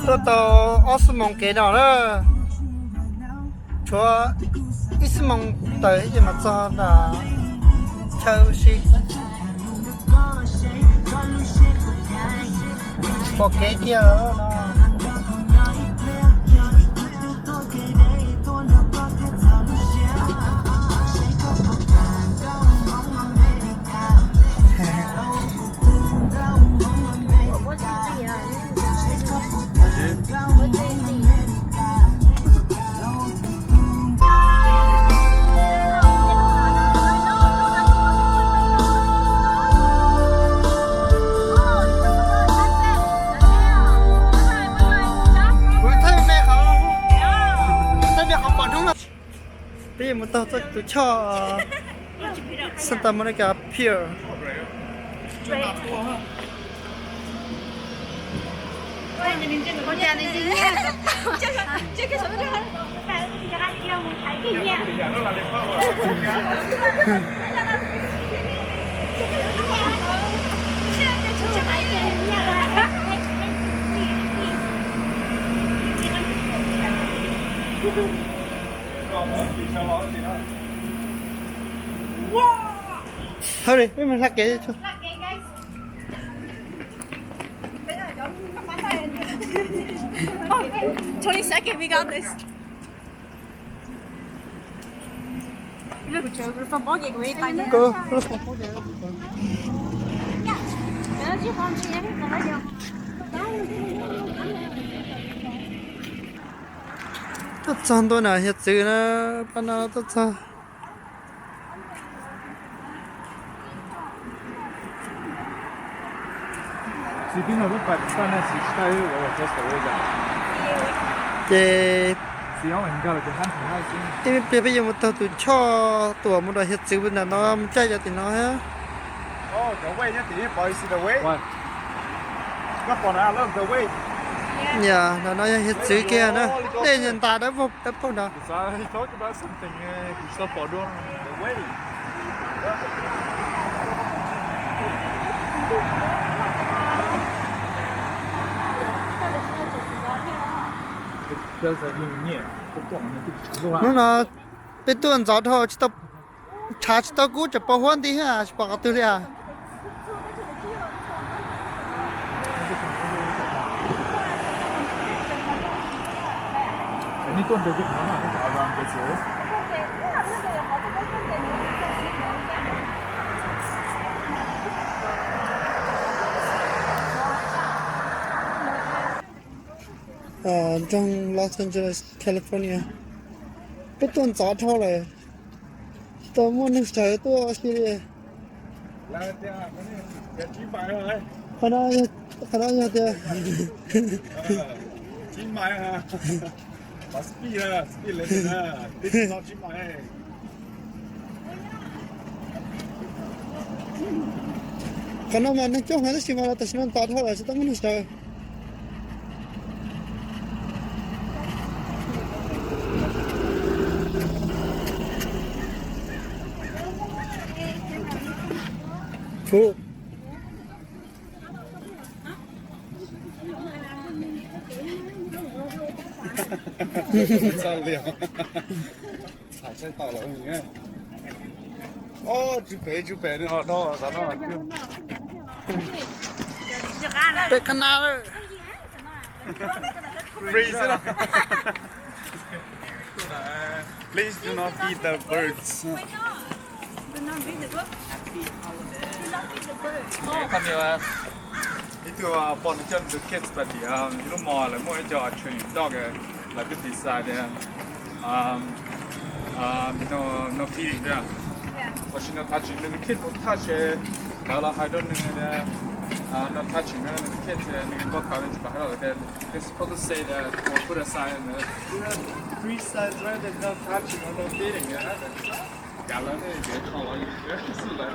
Tuaj tau ob xuab moos kev no na, tshuav ib xuab moos tawm ces mam txog nram chaw ua si. Pom kev kiag no. Kuv thawj me qhov, thawj me qhov pom hnub no. Peb yuav mus taug txoj tus choj Santa Monica Pier. Hurry, peb mus hla kev. Twenty second, we got this. Tuaj txog ntua nram hiav txwv na, pab no tuaj txog. Ces ib pliag peb yuav mus taug tus choj tuam mus rau hiav txwv ntawm no mus caij cov tim no thiab. Yog, ntawm no yog hiav txwv kiag na, dej ntas dawb paug dawb paug ntawd. Hnub no peb tuaj ntxov dhau, tshav tsis tau kub, tseem pos huab nti, tsis pom qhov twg li as. Nroog Los Angeles, California. Peb tuaj ntxov dhau lawm, tsis tau muaj neeg sawv tuaj si li. Qhov no yog tias qhov no mas neeg coob heev tab sis mas tam sim no ntxov dhau lawm tsis tau muaj neeg sawv. Peb qhab na lawm. Free xwb los. Please do not feed the birds. Ib tug poj niam coj nws tus kids pais tim ib lub mall, lawv muaj ib co training dog, lawv twb decide tias no feeding thiab. Tam sim no thaj tswv nws tus kids mus thaj se, lawv los hais rau nws tias no thaj tswv nws tus kids, nws nkauj tas nws tsis pom hais lawm tias they supposed to say that or put a sign in the free sign right there, no thaj tswv no feeding. Kav lawv ne, kev kho los yus xwb lawm.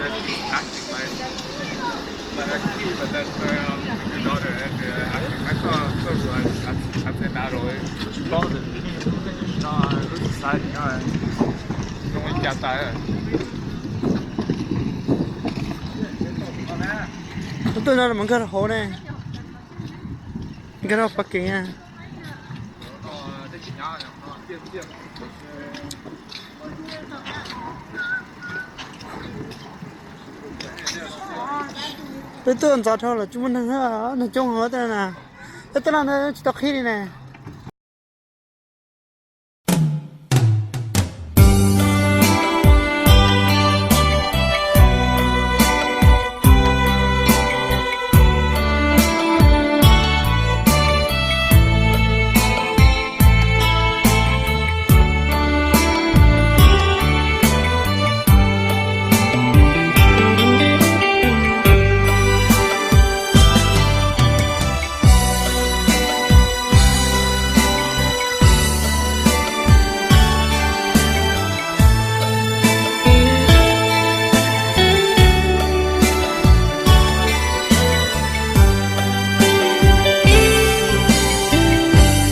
That's acting like, like a kid, but that's my, um, your daughter, and, uh, acting. I saw, I saw, I, I, I said that always. Lub society no, no ua cas tas. Tuaj no mus nkag rau hauv ne, nkag rau pas kev na. Peb tuaj ntxov dhau lawm tsis muaj neeg, neeg coob hov tej na. Peb tuaj no tsis tau qhib li ne.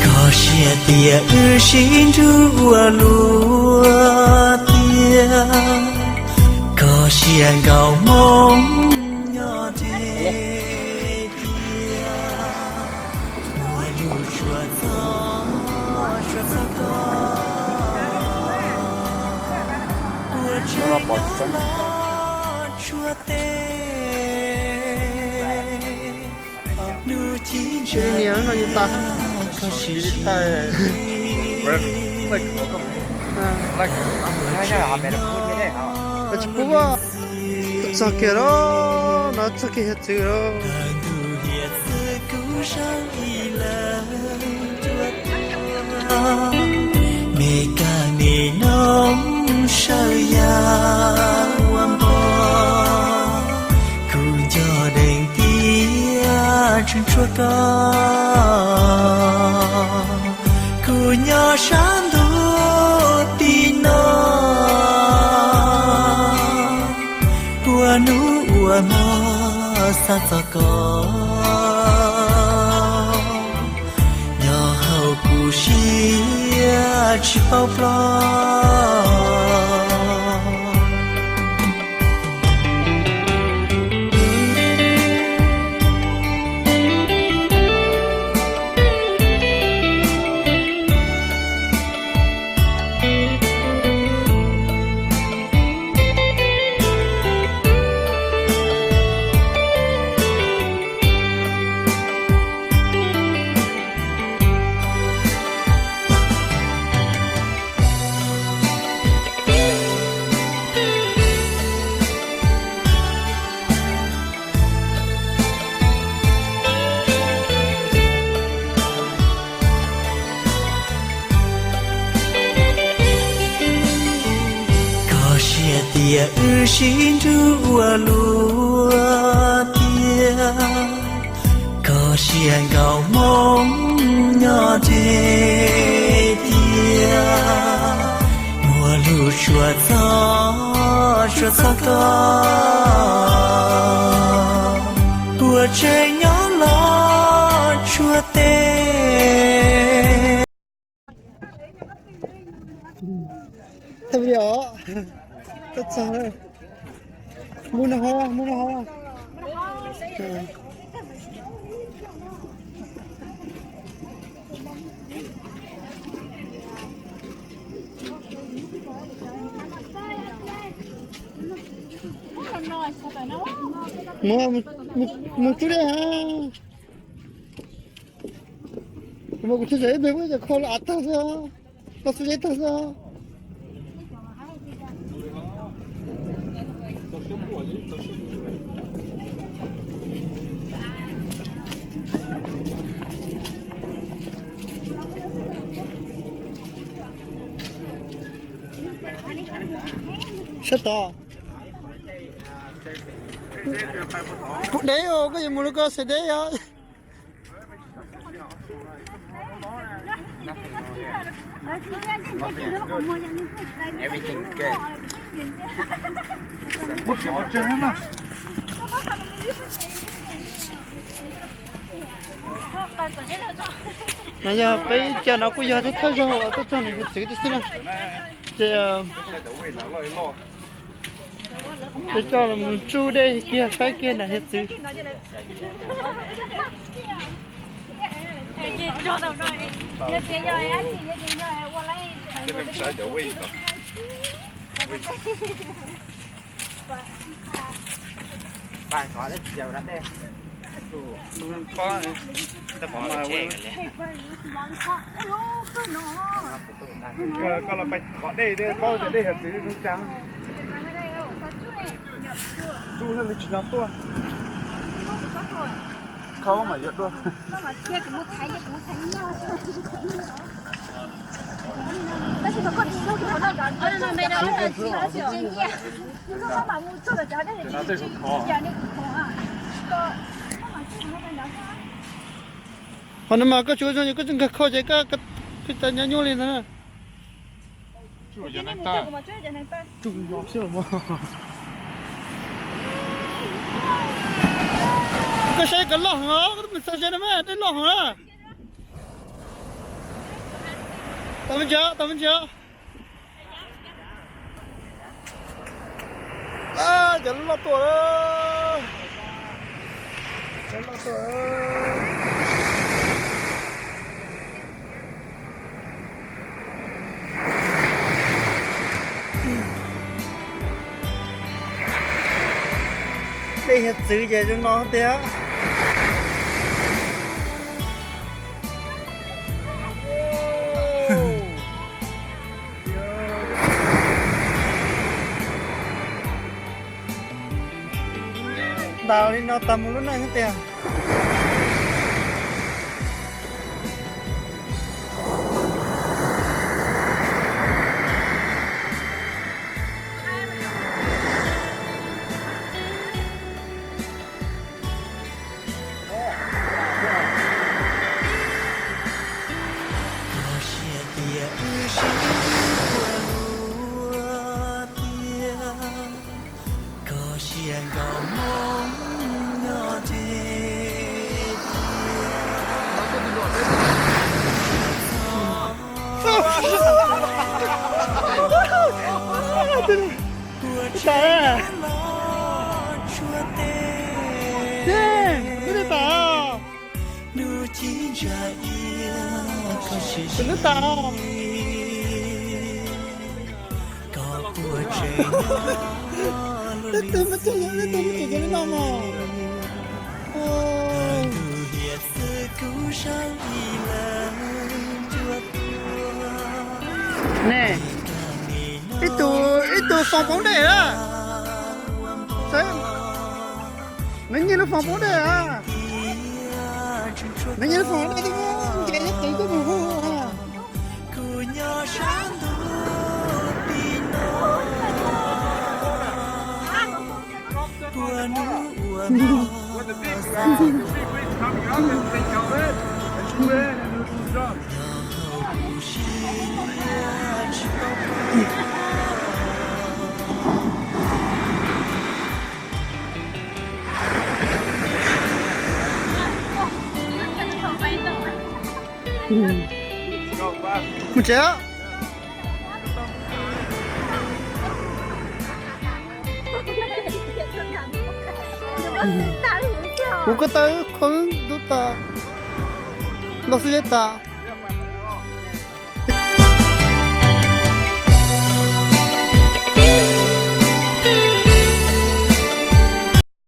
Koj siab tias wb sib nrug ua luaj tiag, koj siab nkaus hmoo nyob deb tiag, ua lub tshuaj txob, tshuaj txob koj, ua tsev nyob los tshuaj teb. Niam no yus tas. Tsis pub, txog kiag lawm, no txog kiag hiav txwv lawm. Me kab me noog sawv ya ua npog, kuv nco deeg tias tseem tshuav koj. Kuv nyob sab ntuj tim no, ua hnub ua hmo xav txog koj. Nyob hauv kuv siab tsis paub ploj. Koj siab tias wb sib nrug ua luaj tiag, koj siab nkaus hmoo nyob deb tiag, ua lub tshuaj txob, tshuaj txob koj, ua tsev nyob los tshuaj teb. Tau video, tau txog lawm. Mus no hov, mus no hov. Mus, mus, mus tsuj dej ha. Kuv mas kuv tsis zam ib pliag muab cov kho los av tag xwb, los xub zeb tag xwb. Sab tod. Kuv deb os, koj yuav mus los koj xav deb os. No yog peb ib co no kuj yog thawj thawj zaug tuaj txog nws hiav txwv xwb na. Ces, Peb coj los mus tsuj dej kiag saib kiag nram hiav txwv. Koj los pais qhov dej, paub tias dej hiav txwv zoo cas. Tsuj thiaj li tsis nco tuaj. Khaub mas yuav dua. Qhov no mas koj tsis ua zoo, koj tsis nkag khau ces koj, koj cov nyob nyuaj li ntag. Koj saib koj loj heev os, koj twb mus txog ze no mas dej loj heev na. Tau me ntsis, tau me ntsis. Cov loj tuaj, cov loj tuaj. Dej hiav txwv ces zoo no tiag. Ntas li no tas mus lub neej thiab tiag. Tus ntawd tas. Leej twg muaj txuj lawm, leej twg muaj txuj li no mog. Ne, ib tug, ib tug foom poob dej na. Nws nyiag lub foom poob dej a. Nws nyiag lub foom dej twb nce nyob qev tuaj mus hu. Mus tsev. Kuv ko taw qhov ntub tas, los xwb tas.